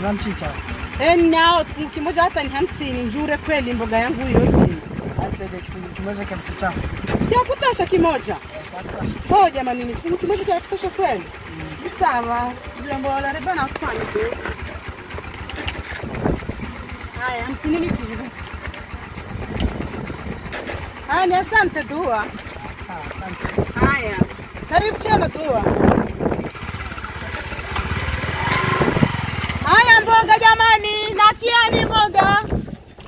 Na mchicha. Nao kifungu kimoja hata ni 50 njure kweli mboga yangu hiyo yote. Sasa kifungu kimoja cha mchicha. Kia kutosha kimoja. Oh jamani, ni kifungu kimoja kia kutosha kweli. Sawa. Jambo la reba na kufanya tu. Haya, 50 ni kifungu. Haya, ni asante dua. Sawa, asante. Haya. Karibu tena dua. Haya mboga jamani, nakiani mboga.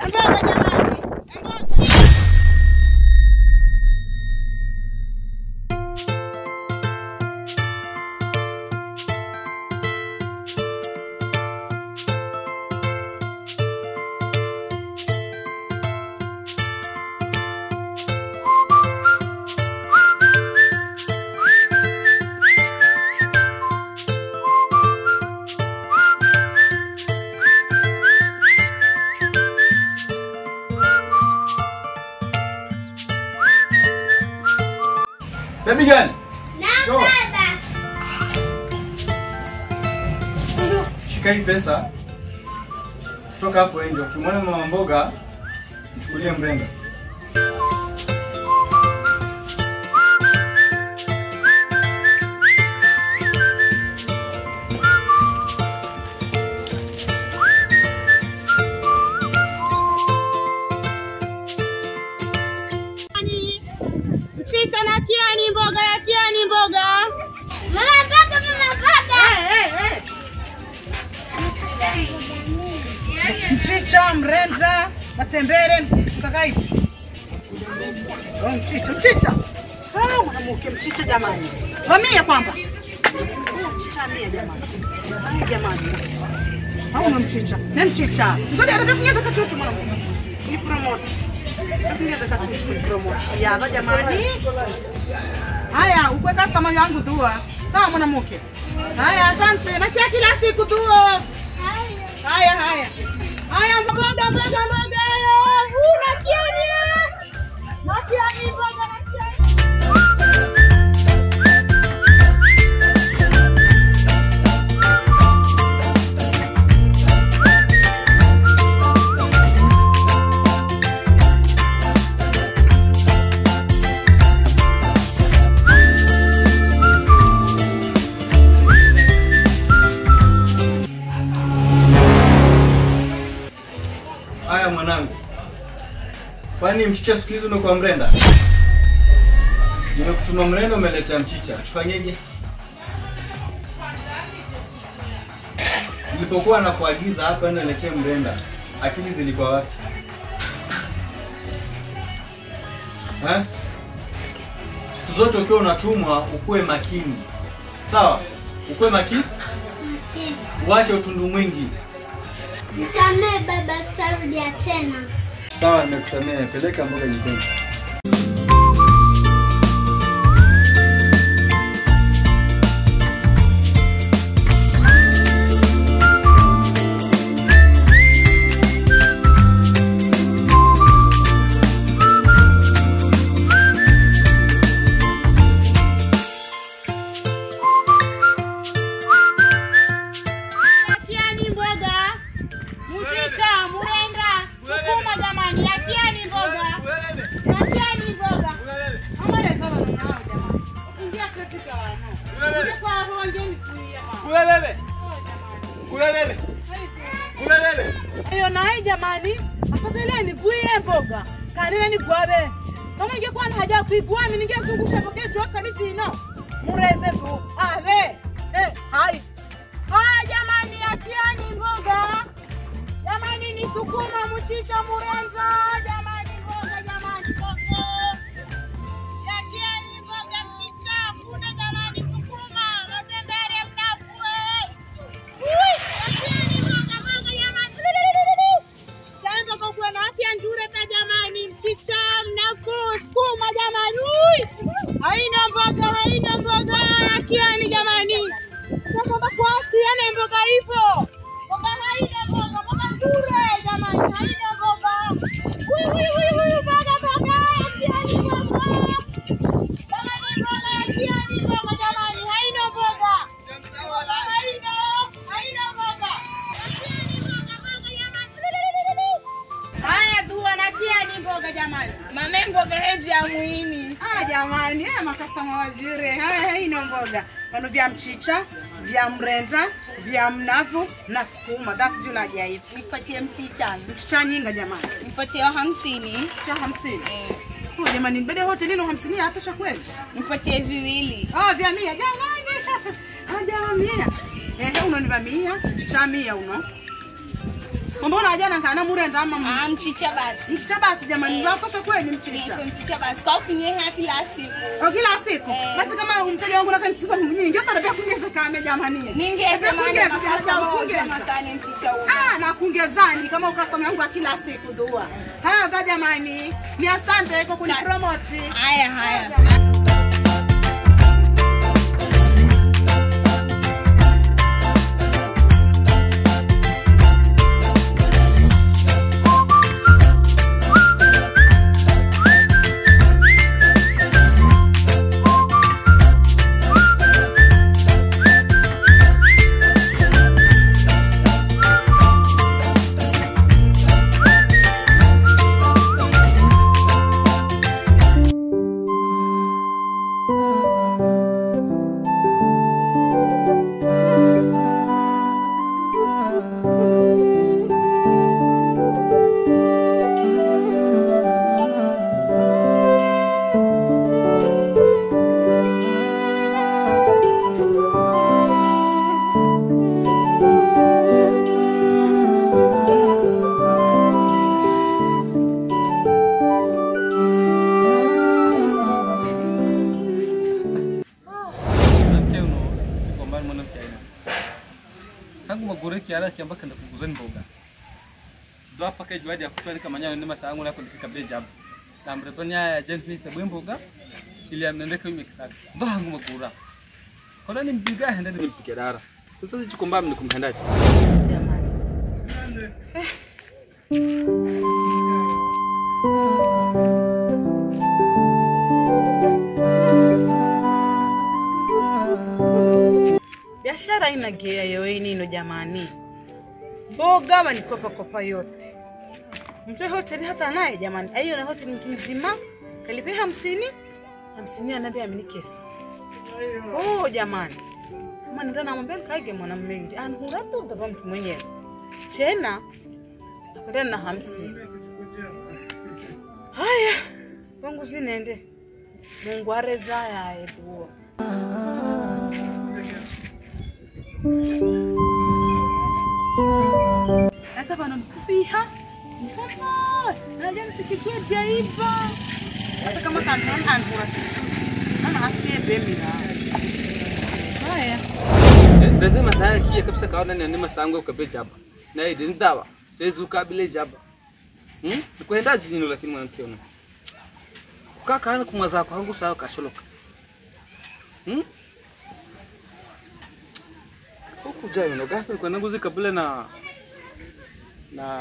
Mboga jamani. Mboga. Baby girl. Naam baba. Shika hii pesa. Toka hapo nje. Ukimwona mama mboga, mchukulie mrenga. Mchicha na kiani mboga ya kiani mboga. Mama mboga, mama mboga. Mchicha, mrenza, matembere, mtakai. Oh, mchicha, mchicha. Ah, mwanamke mchicha jamani. Mamia kwamba. Mchicha mia jamani. Ai jamani. Hauna mchicha. Ni mchicha. Ngoja arafa kachuchu mwanamke. Ni promote. Ya jamani. Haya, ukwe customer yangu dua. Sawa mwanamke. Haya, asante. Na kila siku dua. Haya, haya. Haya mboga mboga mboga. Una kiani? Na kiani mboga na kiani. Haya mwanangu. Kwani mchicha siku hizi umekuwa mrenda? Nimekutuma mrenda umeletea mchicha. Tufanyeje? Nilipokuwa nakuagiza hapa ndio niletee mrenda, akili zilikuwa wapi? Eh? Siku zote ukiwa unatumwa ukue makini. Sawa? Ukue makini? Makini. Uache utundu mwingi. Nisamee baba, sitarudia tena. Sawa, nimekusamehe. Peleka mboga jikoni. Iyo na jamani, afadhali ni buye mboga. Kanile ni gwabe. Kama ingekuwa na haja kuigwa mimi ningezungusha mboga jua kaniti ino. Mureze tu. Ave. Hai. Haya jamani, atiani mboga. Jamani ni sukuma, mchicha, murenza. Jamani mboga, jamani koko. Atiani mboga, mchicha, kuna jamani sukuma, matembele mnafue. Ui, atiani mboga, mboga jamani. Jambo kwa na afya nzuri ta jamani, mchicha, mnafu, sukuma jamani. Ui. Haina mboga, haina mboga. Atiani jamani. Sasa kwa afya mboga ipo. Mboga haina mboga, mboga nzuri jamani, haina mboga. Ui ui ui ui mboga mboga, atiani mboga. Jamani mboga, atiani mboga jamani, haina mboga. Haina, haina mboga. Mama mboga heji ya muhini. Ah jamani, haya makastoma wazuri. Haya hii ni mboga. Pano vya mchicha, vya mrenda, vya mnavu na sukuma. That's juu la jaifu. Nipatie mchicha. Mchicha nyinga jamani. Nipatie 50. Mchicha 50. Eh. Oh jamani, nibede hoteli no 50 hatosha kweli? Nipatie viwili. Ah vya 100 jamani. Ah vya 100. Eh uno ni vya 100, mchicha 100 uno. Mbona jana kana murenda ama mchicha basi. Mchicha basi jamani, watosha kweli mchicha. Mchicha basi. Kwa kunye kila siku. Oh kila siku. Basi kama mteja wangu naka nikipa nyingi hata nabia kuongeza kama jamani. Ningeza maana kuongeza sana mchicha huo. Ah na kuongezani kama customer wangu kila siku dua. Haya da jamani. Ni asante kwa kunipromote. Haya haya. Kiara kiamba kenda kuguzeni mboga. Dwa paka juadi ya kutwalika manyano ni masangu na kundika beja. Na mrepanya ya gently sabu mboga ili amnendeke yume kisaka. Ndo hangu magura. Kola ni mbiga henda ni mpike dara. Sasa sichikomba mnikumhendaje. Jamani. Biashara ina gea yoeni ino jamani. Mboga wanikopa kopa yote. Mtu hoteli hata naye jamani. Ayo na hoteli mtu mzima kalipe 50. 50 anambia amini kesi. Oh jamani. Kama nenda namwambia kaige mwanamume ndi. Anhura tu baba mtu mwenyewe. Tena nakwenda na 50. Haya, wangu zinende. Mungu areza ya eduo. Sasa bana mkupiha mtoto naja mpikikia jaiba hata kama kanton anhura ana asiye bemira. Haya lazima saa kia kabisa kaona ni masango kwa bejaba na idi ndawa siwezi ukabile jaba nikuenda jini lakini mwanamke una kaka ana kumwaza kwangu sawa kasholoka huku jayo no gafi kwa nanguzi kabla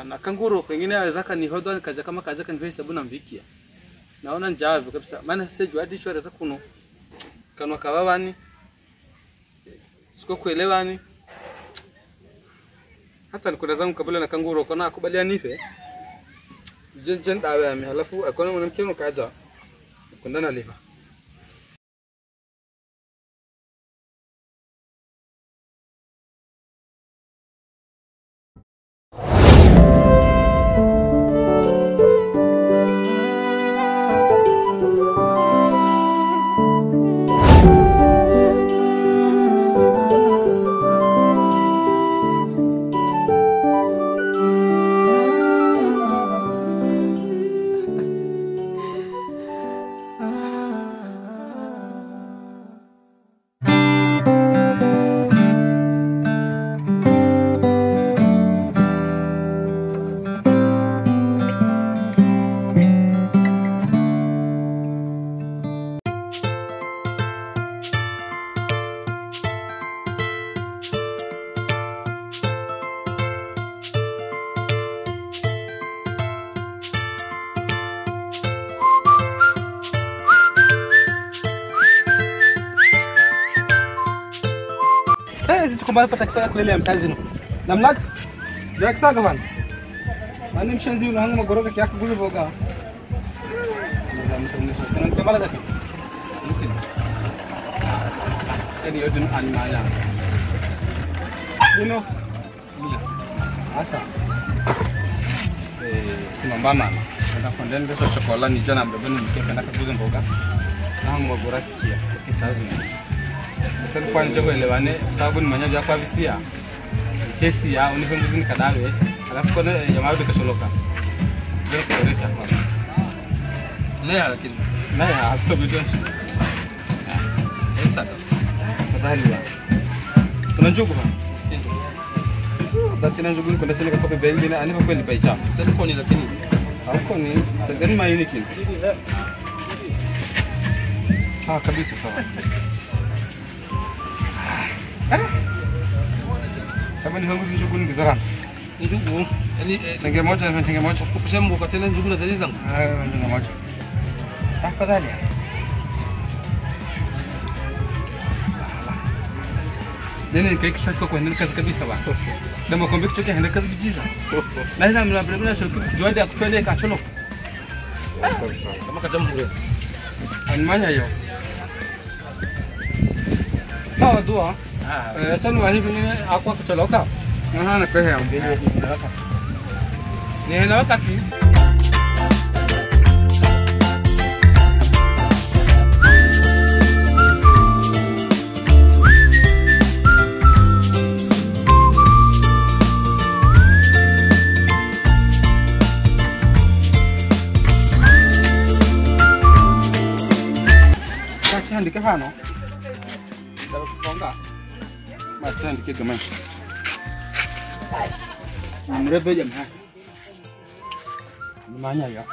na kanguro pengine aweza kanihodwa kaja kama kaja kanivei sabuna mvikia. Naona njavyo kabisa maana sasa juadi chwara za kuno kanwa kababani siko kuelewani hata nikuna zangu kabla na kanguro kana akubalia nipe jen dawe ame halafu akona mwanamke no kaja kwenda na liva. Kumbe pata kisaka kweli ya msazi no. Namlaka? Ndio kisaka bana. Mani mshenzi unahangu magoroka kiako guzo boga. Msongesha. Kuna mala zake. Msini. Yani yote ni animaya. Ino. Mia. Asa. Simambama. Nataka kwenda ndio chokola ni jana mbona nikipenda kakuze mboga. Na ngogora kia kisazi. Sasa kwa njoo elewane sababu ni manya vya visia. Sisi ya unifunguzi nikadawe alafu kwa jamaa yote kasholoka. Ndio kuelekea kwa. Lea lakini. Lea hapo bijo. Exacto. Fadhali wa. Tuna njugu hapa. Basi na njugu kuna sema kwa bei na anipa kweli bei cha. Sasa koni lakini. Hapo ni sasa maini kini. Sawa kabisa sawa. Kama ni hangu njugu ni gizara. Njugu. Yaani tenge moja na tenge moja. Kupisha mboka tena njugu na zaidi zangu. Ah, tenge moja. Tafadhali. Nene kaikisha kwa kwa kazi kabisa bwana. Na makombe kichoke henda kazi bijiza. Na ina mna bila shoki juadi akutwele kacholo. Kama kajamure. Animanya yo. Sawa dua. Ah. Tano wahi bini akwa kucholoka. Na na kwa hiyo. Ni hena wakati. Andike hano. Ndalo kufonga. Macha andike kama. Mrebe jamaa. Manya ya.